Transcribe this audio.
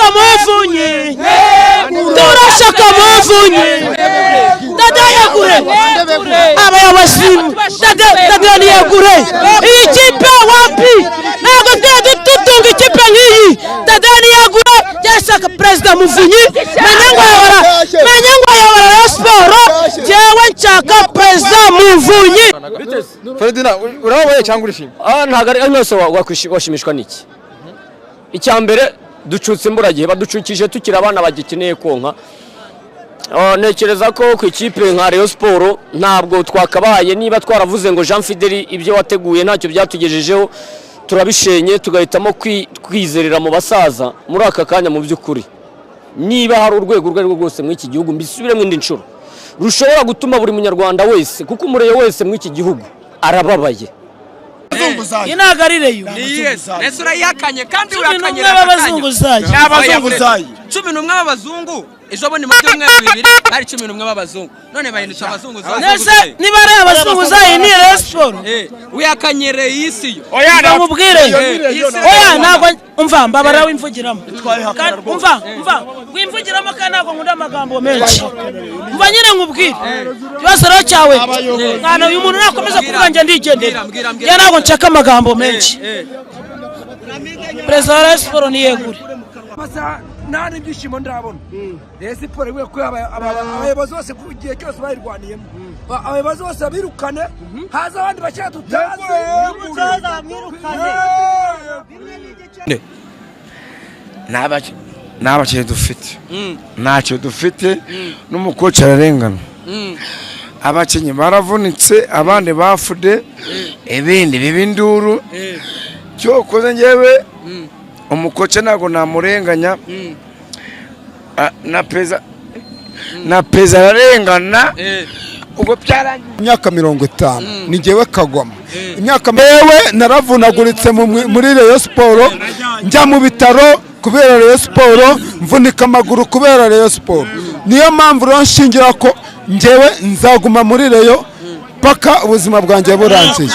Turashaka Muvunyi, turashaka Muvunyi. Dada yegure abayobozi, dada niyegure. Iyi kipe wapi, ntabwo twe dutunga ikipe nk'iyi. Dada niyegure. Cyashaka Perezida Muvunyi, menye ngo ayobora, menye ngo ayobora Rayon Sport. Jyewe nshaka Perezida Muvunyi. Ferdinand, urababaye cyangwa urishimye? Ah, ntabwo ari mwese washimishwa n'iki? Icya mbere, ducutse imburagihe, baducukije tukiri abana bagikeneye konka. Ah, ntekereza ko ku ikipe nka Rayon Sport ntabwo twakabaye, niba twaravuze ngo Jean Fideli, ibyo wateguye ntacyo byatugejejeho, turabishenye, tugahitamo kwizerera mu basaza muri aka kanya. Mu by'ukuri, niba hari urwego urwo ari rwo rwose muri iki gihugu, mbisubiremo indi nshuro, rushobora gutuma buri Munyarwanda wese, kuko umureye wese muri iki gihugu arababaye. Iyi ntabwo ari Rayon. Ese urayihakanye kandi? 11 Urahakanye. b'abazunguzayi. Ni abazunguzayi. 11 b'abazungu. Ejo bundi mu byumweru 2 bari 11 b'abazungu, none bahindutse abazunguzayi. Ese niba ari abazunguzayi, ni Rayon Sport? Wihakanye reyisi yo. Oya. Umva nkubwire. Oya. Oya, ntabwo, umva, mbabara wimvugiramo. Umva, umva, wimvugiramo, kandi ntabwo nkunda amagambo menshi. Umva nyine nkubwire ikibazo rero cyawe. Mwana, uyu muntu nakomeza kuvuga njye ndigendera. Mbwira, mbwira, mbwira. Njye ntabwo nshaka amagambo menshi. Perezida wa Rayon Sport niyegure. Amasaha nta n'ibyishimo ndabona. Rayon Sport ikwiye ko abayobozi bose ku gihe cyose bayirwaniyemo, abayobozi bose babirukane, haza abandi bakira tutazi. Nta bakinnyi dufite, ntacyo dufite, n'umukoci ararengana. Abakinnyi baravunitse, abandi bafude, ibindi biba induru. Cyokoze ngewe umukoci ntabwo namurenganya. Ah, na peza ararengana, ubwo byarangiye. Imyaka 50 ni njyewe kagwama imyaka. Yewe, naravunaguritse muri Rayon Sport, njya mu bitaro kubera Rayon Sport, mvunika amaguru kubera Rayon Sport. Niyo mpamvu rero nshingira ko njyewe nzaguma muri Rayon paka ubuzima bwanjye burangiye.